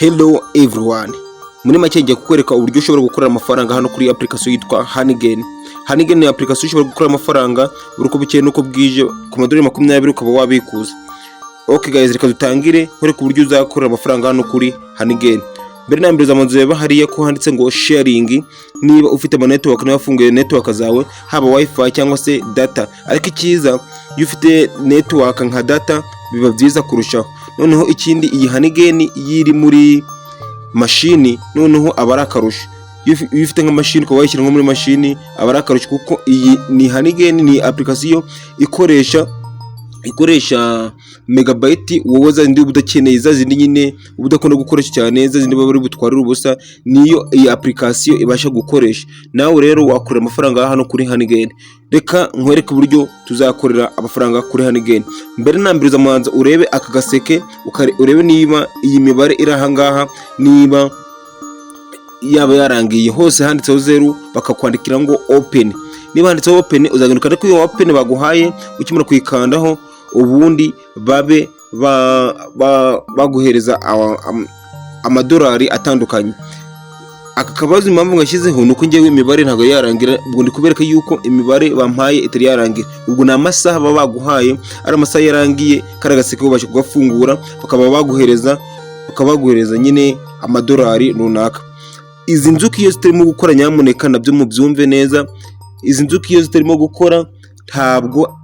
Hello everyone. Muri make ngiye kukwereka uburyo ushobora gukorera amafaranga hano kuri application yitwa Honeygain. Honeygain ni application ushobora gukorera amafaranga buri uko bukeye n'uko bwije, ku madolari 20 ukaba wabikuza. Okay guys, reka dutangire nkwereka uburyo uzakorera amafaranga hano kuri Honeygain. Mbere na mbere uzamanza ureba hariya ko handitse ngo sharing, niba ufite ama network, niba wafunguye network zawe, haba WiFi cyangwa se data. Ariko icyiza, iyo ufite network nka data biba byiza kurushaho. Noneho ikindi, iyi Honeygain iyo iri muri mashini noneho aba ari akarusho. Iyo ufite nka mashini ukaba wayishyira nko muri mashini aba ari akarusho, kuko iyi ni Honeygain, ni application ikoresha megabyte wowe za zindi uba udakeneye, za zindi nyine uba udakunda gukoresha cyane, za zindi baba bari butwarire ubusa, niyo iyi application ibasha gukoresha. Nawe rero wakorera amafaranga hano kuri Honeygain. Reka nkwereke uburyo tuzakorera amafaranga kuri Honeygain. Mbere na mbere uzamanza urebe aka gaseke, urebe niba iyi mibare iri aha ngaha, niba yaba yarangiye hose handitseho zeru, bakakwandikira ngo open. Niba handitseho open, uzagenda ukande kuri iyo open baguhaye. Ukimara kuyikandaho, ubundi babe baguhereza amadolari atandukanye. Aka kabazo impamvu ngashyizeho ni uko ngewe imibare ntabwo yarangira. Ubwo ndi kubereka yuko imibare bampaye itari yarangira. Ubwo ni amasaha baba baguhaye, ari amasaha yarangiye kariya gaseke babasha kugafungura, bakaba baguhereza nyine amadolari runaka. Izi nzuki iyo zitarimo gukora, nyamuneka nabyo mubyumve neza, izi nzuki iyo zitarimo gukora ntabwo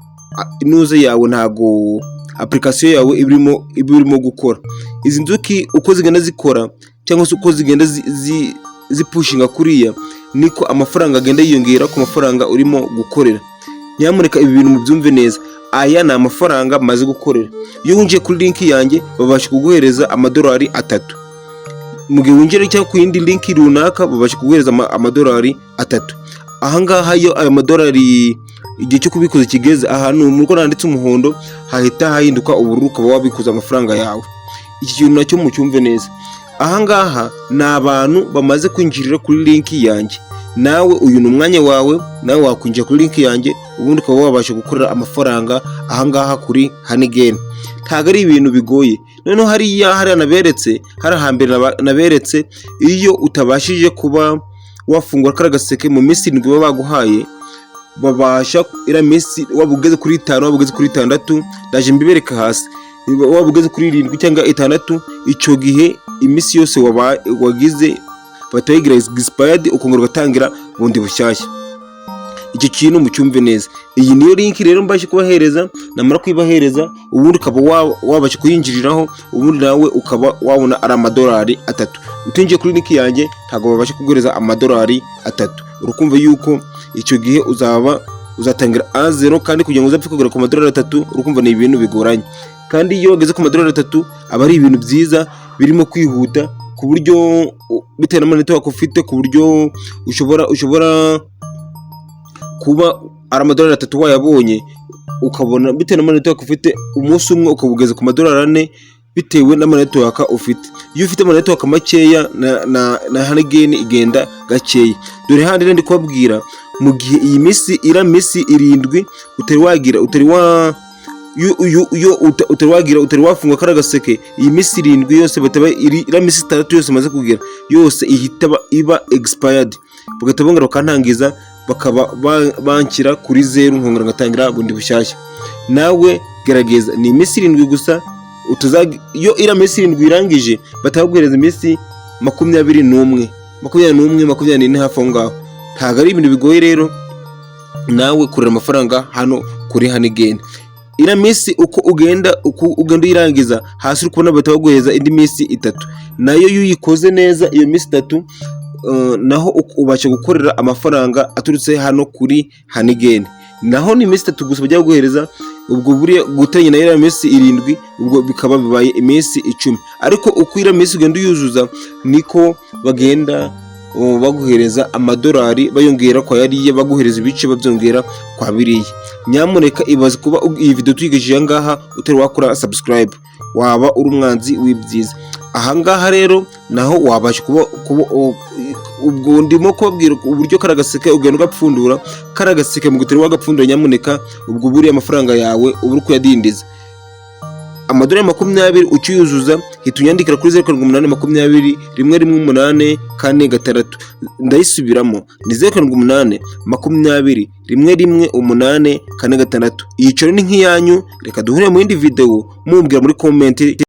inuze yawe, ntabwo application yawe iba irimo gukora. Izi nzuki uko zigenda zikora cyangwa se uko zigenda zipushinga kuriya, niko amafaranga agenda yiyongera ku mafaranga urimo gukorera. Nyamuneka ibi bintu mubyumve neza. Aya ni amafaranga maze gukorera. Iyo winjiye kuri link yanjye babasha kuguhereza amadolari 3. Mu gihe winjira cyangwa ku yindi link runaka babasha kuguhereza amadolari 3. Ahangaha iyo ayo madolari igihe cyo kubikuza kigeze, ahantu mu rugo handitse umuhondo hahita hahinduka ubururu, ukaba wabikuza amafaranga yawe. Iki kintu nacyo mucyumve neza. Ahangaha ni abantu bamaze kwinjirira kuri link yanjye. Nawe uyu ni umwanya wawe, nawe wakwinjira kuri link yanjye, ubundi ukaba wabasha gukorera amafaranga ahangaha kuri Honeygain. Ntabwo ari ibintu bigoye. Noneho hariya naberetse, hari ahambere naberetse, iyo utabashije kuba wafungura kariya gaseke mu minsi 7 baba baguhaye, babasha iriya minsi waba ugeze kuri 5, waba ugeze kuri 6, ndaje mbibereka hasi, waba ugeze kuri 7 cyangwa 6, icyo gihe iminsi yose wagize bahita bayigira expired, ukongera ugatangira bundi bushyashya. Icyo kintu mucyumve neza. Iyi niyo link rero mbashe kubahereza. Namara kuyibahereza, ubundi ukaba wabasha kuyinjiriraho, ubundi nawe ukaba wabona ari amadolari 3. Utinjiye kuri link yanjye ntabwo babasha kuguhereza amadolari 3. Urukumva yuko icyo gihe uzaba uzatangira à zéro, kandi kugira ngo uzapfe kugera ku madolari 3, urukumva ni ibintu bigoranye. Kandi iyo wageze ku madolari 3 aba ari ibintu byiza birimo kwihuta, ku buryo bitewe n'ama network ufite, ku buryo ushobora kuba ari amadolari 3 wayabonye, ukabona bitewe n'ama network ufite umunsi umwe ukaba ugeze ku madolari 4, bitewe n'ama network ufite. Iyo ufite ama network makeya na Honeygain igenda gakeya. Dore handi ndi kubabwira, mu gihe iyi minsi, iriya minsi 7 utari wagira, utari wa iyo utari wagira, utari wafunga kariya gaseke, iyi minsi 7 yose bataba, iriya minsi 6 yose imaze kugera yose ihita iba expired, bagahita bongera bakantangiza, bakaba banshyira kuri zeru, nkongera ngatangira bundi bushyashya. Nawe gerageza, ni iminsi 7 gusa. Iyo iriya minsi 7 irangije, bataguhereza iminsi 21, 21, 24, hafi aho ngaho. Ntabwo ari ibintu bigoye rero nawe kurera amafaranga hano kuri Honeygain. Iriya minsi uko ugenda uyirangiza, hasi uri kubona bahita baguhereza indi minsi 3. Nayo iyo uyikoze neza iyo minsi 3, naho ubasha gukorera amafaranga aturutse hano kuri Honeygain. Naho ni iminsi 3 gusa bajya baguhereza. Ubwo buriya guteranya na iriya minsi 7, ubwo bikaba bibaye iminsi 10. Ariko uko iriya minsi ugenda uyuzuza niko bagenda baguhereza amadolari, bayongera kwa yariya, baguhereza ibice babyongera kwa biriya. Nyamuneka ibaze kuba iyi video tuyigejeje aha ngaha utari wakora subscribe, waba uri umwanzi w'ibyiza. Aha ngaha rero naho wabasha kuba ubwo ndimo kubabwira uburyo kariya gaseke ugenda ugapfundura. Kariya gaseke mu gutari wagapfundura, nyamuneka, ubwo buriya amafaranga yawe uba uri kuyadindiza. Amadolari 20 ukiyuzuza, hita unyandikira kuri 0782011846. Ndayisubiramo, ni 0782011846. Iyi channel ni nk'iyanyu. Reka duhure mu yindi video, mumbwira muri comment.